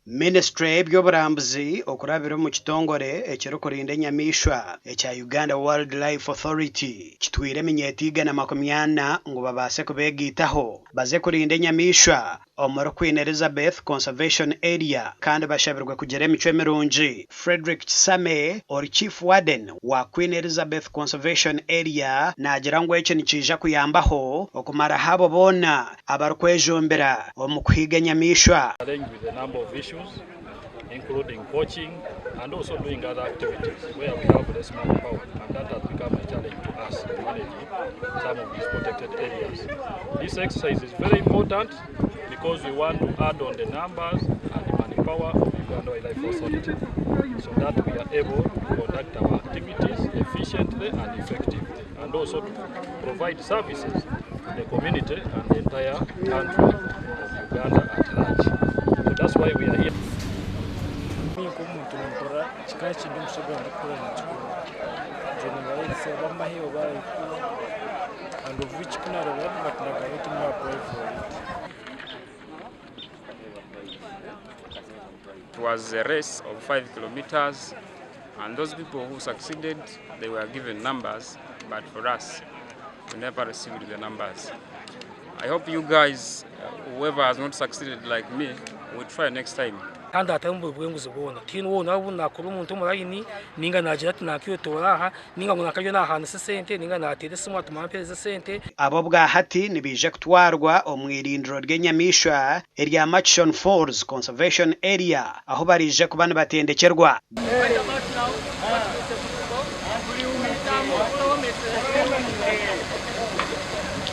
Minisiture y'eby'oburambuzi okurabira omu kitongore ekirikurinda enyamaishwa ekya Uganda Wildlife Authority kitwire eminyeeto 140 ngu babaase kubeegaitaho baze kurinda enyamaishwa omuri Queen Elizabeth Conservation Area kandi bashabirwe kugira emicwe mirungi. Fredrick Kisame ori Chief Warden wa Queen Elizabeth Conservation Area naagira ngu eki nikiija kuyambaho okumaraho abo boona abarikwejumbira omu kuhiiga enyamaishwa. Challenged with a number of issues including poaching and also doing other activities where we have less manpower and that has become a challenge to us in managing some of these protected areas. This exercise is very important because we want to add on the numbers and the manpower of Uganda Wildlife Authority so that we are able to conduct our activities efficiently and effectively and also to provide services to the community and the entire country of Uganda at large. So that's why we are here. Nk'omuntu nimpurira kikaba kindi omushaija ndikukora nikikuru ngu oba amahe oba and of which ku nareeba advert nagamba nti I'm apply for it. It was a race of 5 kilometers and those people who succeeded they were given numbers but for us we never received the numbers. I hope you guys whoever has not succeeded like me will try next time. Kandi hatarimu bwenguzi bwona. Tihaine woona obu naakora omuntu omu layini nainga naagira ati naaketoora aha nainga ngu naakariyo naahaanisa esente nainga naateera esimu ati mwampeereza esente. Aba obwahati nibaija kutwarwa omu irindiro ry'enyamaishwa erya Murchison Falls Conservation Area ahu baraije kuba nibatendekyerwa.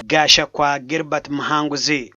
Gashakwa Gilbert Muhanguzi.